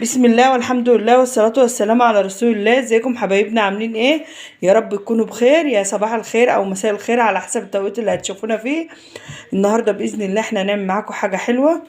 بسم الله والحمد لله والصلاة والسلام على رسول الله. ازيكم حبايبنا؟ عاملين ايه؟ يا رب تكونوا بخير. يا صباح الخير او مساء الخير على حسب التوقيت اللي هتشوفونا فيه. النهارده باذن الله احنا هنعمل معاكم حاجة حلوة.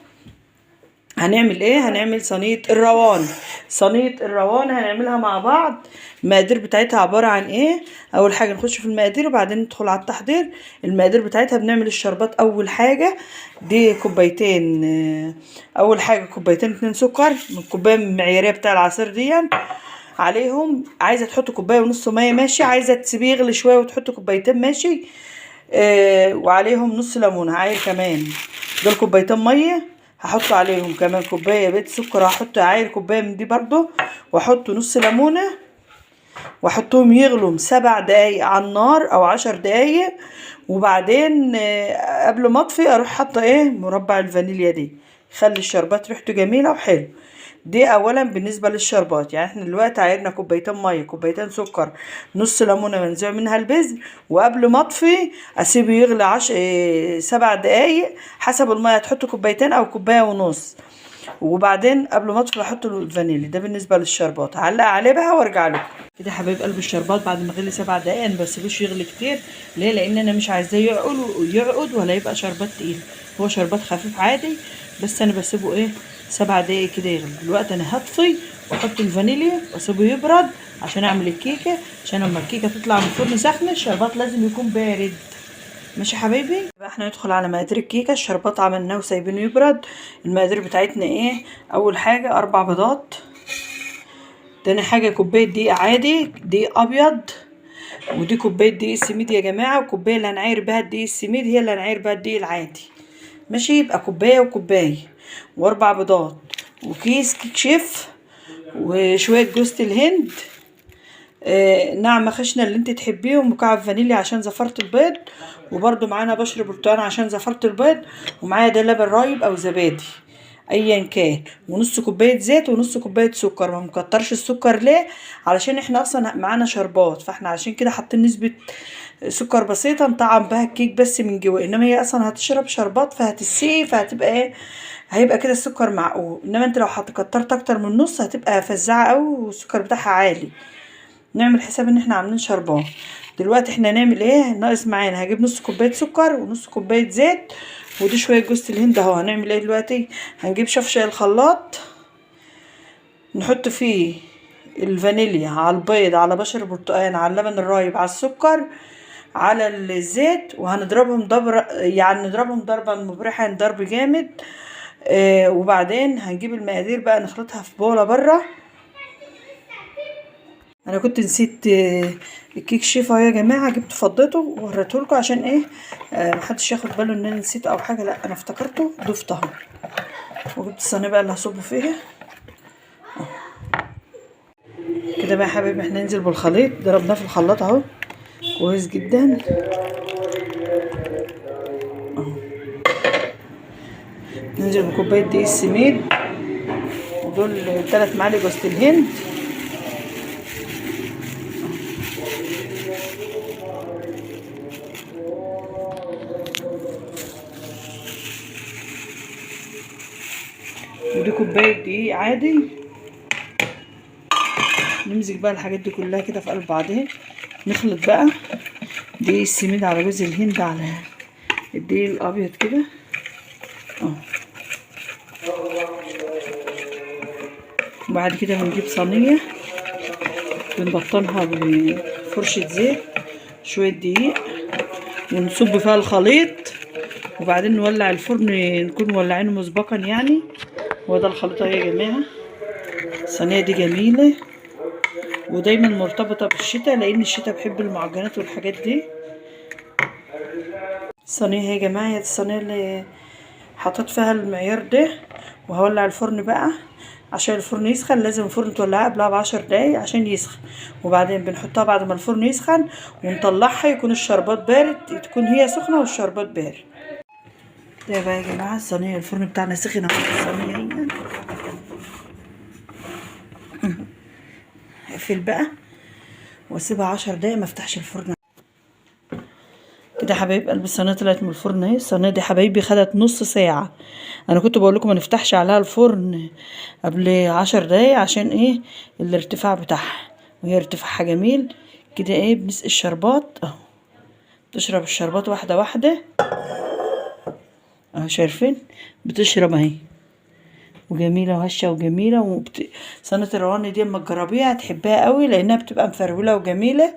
هنعمل ايه؟ هنعمل صينية الروان. صينية الروان هنعملها مع بعض. المقادير بتاعتها عبارة عن ايه؟ اول حاجة نخش في المقادير وبعدين ندخل على التحضير. المقادير بتاعتها بنعمل الشربات. اول حاجة دي كوبايتين، اول حاجة كوبايتين 2 سكر من الكوباية المعيارية بتاع العصير دي، عليهم عايزة تحط كوباية ونص مية ماشي، عايزة تسيبيه يغلي شوية وتحط كوبايتين ماشي، وعليهم نص ليمونة عاير كمان. دول كوبايتين مية، هحط عليهم كمان كوباية بيت سكر، هحط عاير كوباية من دي برضو، واحط نص ليمونه، واحطهم يغلوا 7 دقايق على النار او 10 دقايق. وبعدين قبل ما اطفي اروح حاطه ايه؟ مربع الفانيليا دي، خلي الشربات ريحته جميلة وحلو. دي اولا بالنسبة للشربات. يعني احنا دلوقتي عايرنا كوبايتين مية، كوبايتين سكر، نص ليمونه منزوع منها البذر، وقبل ما اطفي اسيبه يغلي 7 دقايق حسب المية، تحط كوبايتين او كوباية ونص. وبعدين قبل ما اطفي احط الفانيليا. ده بالنسبة للشربات. هعلق عليه بقى وارجع لكم. كده يا حبايب قلب الشربات بعد ما غلي 7 دقايق، انا ما بسيبوش يغلي كتير. ليه؟ لان انا مش عايزاه يعقد ولا يبقى شربات تقيل، هو شربات خفيف عادي، بس انا بسيبه ايه 7 دقايق كده يغلي. دلوقتي انا هطفي واحط الفانيليا واسيبه يبرد عشان اعمل الكيكه، عشان لما الكيكه تطلع من الفرن سخنة الشربات لازم يكون بارد. ماشي يا حبايبي؟ يبقى احنا ندخل على مقادير الكيكه. الشربات عملناه وسايبينه يبرد. المقادير بتاعتنا ايه؟ اول حاجة 4 بيضات، تاني حاجة كوباية دقيق عادي، دقيق ابيض، ودي كوباية دقيق سميد يا جماعة، والكوبايه اللي هنعاير بها الدقيق السميد هي اللي هنعاير بها الدقيق العادي. ماشي؟ يبقى كوباية وكوبايه، و4 بيضات، وكيس كيك شيف، وشوية جوزة الهند، ناعمة خشنه اللي انت تحبيه، ومكعب فانيليا عشان زفرة البيض، وبرده معانا بشر برتقال عشان زفرة البيض، ومعايا ده لبن رايب او زبادي ايا كان، ونص كوباية زيت ونص كوباية سكر. ما مكترش السكر ليه؟ علشان احنا اصلا معانا شربات، فاحنا عشان كده حاطين نسبه سكر بسيطة نطعم بها الكيك بس من جوه، انما هي اصلا هتشرب شربات فهتسقي، فهتبقى ايه؟ هيبقى كده السكر معقول. انما انت لو كترت اكتر من نص هتبقى فزعه قوي والسكر بتاعها عالي. نعمل حساب ان احنا عاملين شربات. دلوقتي احنا هنعمل ايه؟ ناقص معانا هجيب نص كوباية سكر ونص كوباية زيت، ودي شوية جوزة الهند اهو. هنعمل ايه دلوقتي؟ هنجيب شفشق الخلاط نحط فيه الفانيليا على البيض على بشر البرتقال على اللبن الرايب على السكر على الزيت، وهنضربهم ضرب، يعني نضربهم ضربا مبرحا، ضرب جامد. وبعدين هنجيب المقادير بقى نخلطها في بوله بره. انا كنت نسيت الكيك شيف اهو يا جماعة، جبت فضيته ووريته لكم عشان ايه؟ محدش ياخد باله ان انا نسيته او حاجة، لا انا افتكرته ضفته اهو. وجبت الصينية بقى اللي هصبه فيها كده بقى يا حبايبي. احنا ننزل بالخليط، ضربناه في الخلاط اهو كويس جدا اهو. ننزل بكوبايه دقيق السميد، ودول 3 معالق جوزة الهند، ودي كوباية دقيق عادي. نمزج بقى الحاجات دي كلها كده في قلب بعضها. نخلط بقى دقيق السميد على جوز الهند على الدقيق الابيض كده اهو. وبعد كده بنجيب صينية بنبطنها بفرشه زيت شوية دقيق، ونصب فيها الخليط، وبعدين نولع الفرن، نكون مولعينه مسبقا يعني. وده الخليط اهو يا جماعة. الصينية دي جميلة ودايما مرتبطة بالشتاء، لان الشتاء بحب المعجنات والحاجات دي. الصينية اهي يا جماعة، هي الصينية اللي حطيت فيها المعيار ده. وهولع الفرن بقى عشان الفرن يسخن. لازم الفرن تولعه قبلها ب10 دقايق عشان يسخن، وبعدين بنحطها بعد ما الفرن يسخن ونطلعها يكون الشربات بارد، تكون هي سخنة والشربات بارد. ده بقى يا جماعة الصينية، الفرن بتاعنا سخن اهو. الصينية اهي، اقفل بقى واسيبها 10 دقايق، ما افتحش الفرن. كده يا حبايب قلب الصينية طلعت من الفرن اهي. الصينية دي حبايبي خدت نص ساعة انا كنت بقول لكم ما نفتحش عليها الفرن قبل 10 دقايق عشان ايه الارتفاع بتاعها، وهي ارتفاعها جميل كده. ايه بنسقي الشربات اهو، تشرب الشربات واحدة واحدة اهو، شايفين بتشرب اهي، وجميلة وهشه وجميلة. صينية الرواني دي اما تجربيها هتحبيها قوي، لانها بتبقى مفروله وجميلة.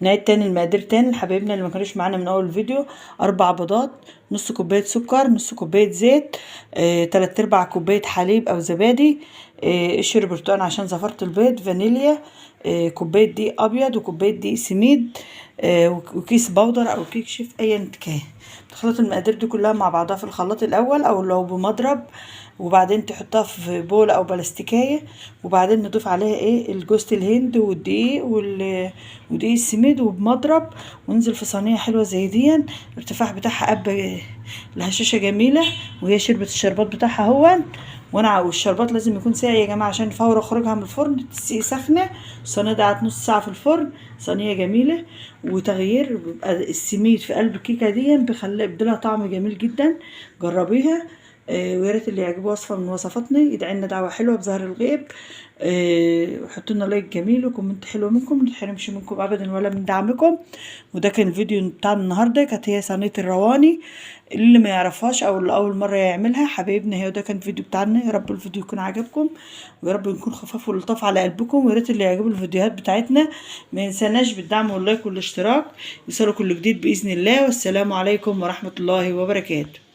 نعيد تاني المقادير تاني لحبايبنا اللي ما كانوش معانا من اول الفيديو. 4 بيضات، نص كوباية سكر، نص كوباية زيت، 3/4 كوباية حليب او زبادي، قشر برتقال عشان زفرة البيض، فانيليا، كوباية دقيق ابيض وكوبايه دقيق سميد، وكيس بودر او كيك شيف ايا كان. تخلط المقادير دي كلها مع بعضها في الخلاط الاول، او لو بمضرب، وبعدين تحطها في بول او بلاستيكايه، وبعدين نضيف عليها ايه الجوز الهند والدقيق ودقيق السميد وبمضرب، وننزل في صينية حلوة زي دي. الارتفاع بتاعها قب الهشاشه جميلة، وهي شربت الشربات بتاعها هو. وانا والشربات لازم يكون ساقع يا جماعة عشان فور اخرجها من الفرن تسقي سخنة. الصينية دي قعدت نص ساعة في الفرن، صينية جميلة وتغيير. بيبقى السميد في قلب الكيكه دي بيخلي بيديلها طعم جميل جدا، جربيها. ويا ريت اللي يعجبه وصفه من وصفاتنا يدعي لنا دعوه حلوة بظهر الغيب، وحطوا لنا like جميل و comment حلو منكم، ما نتحرمش منكم ابدا ولا من دعمكم. وده كان الفيديو بتاع النهارده، كانت هي صينية الرواني اللي ما يعرفهاش او اللي اول مرة يعملها حبايبنا. هي ده كان الفيديو بتاعنا، يا رب الفيديو يكون عجبكم، ويا رب نكون خفاف ولطاف على قلبكم. ويا ريت اللي يعجبه الفيديوهات بتاعتنا ما ينساناش بالدعم وال like والاشتراك، يوصلوا كل جديد باذن الله. والسلام عليكم ورحمة الله وبركاته.